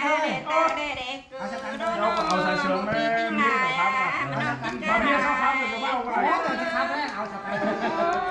ເອົາໃສ່ກັນເດີ ເອົາໃສ່ກັນເດີ ເອົາໃສ່ເສີມແມ່ນ ເອົາໃສ່ກັນເດີ ເອົາເບຍຊາວສາມ ເອົາໃສ່ກັນເດີ ເອົາໃສ່ກັນເດີ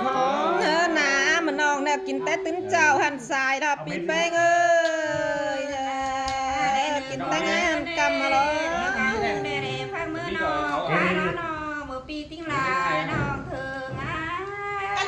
ເອີ ໜາ ມະນ້ອງແນວກິນແຕ່ຕື່ນເຊົ້າຫັ້ນ ສາຍດອກປີແປ້ງເອີຍ.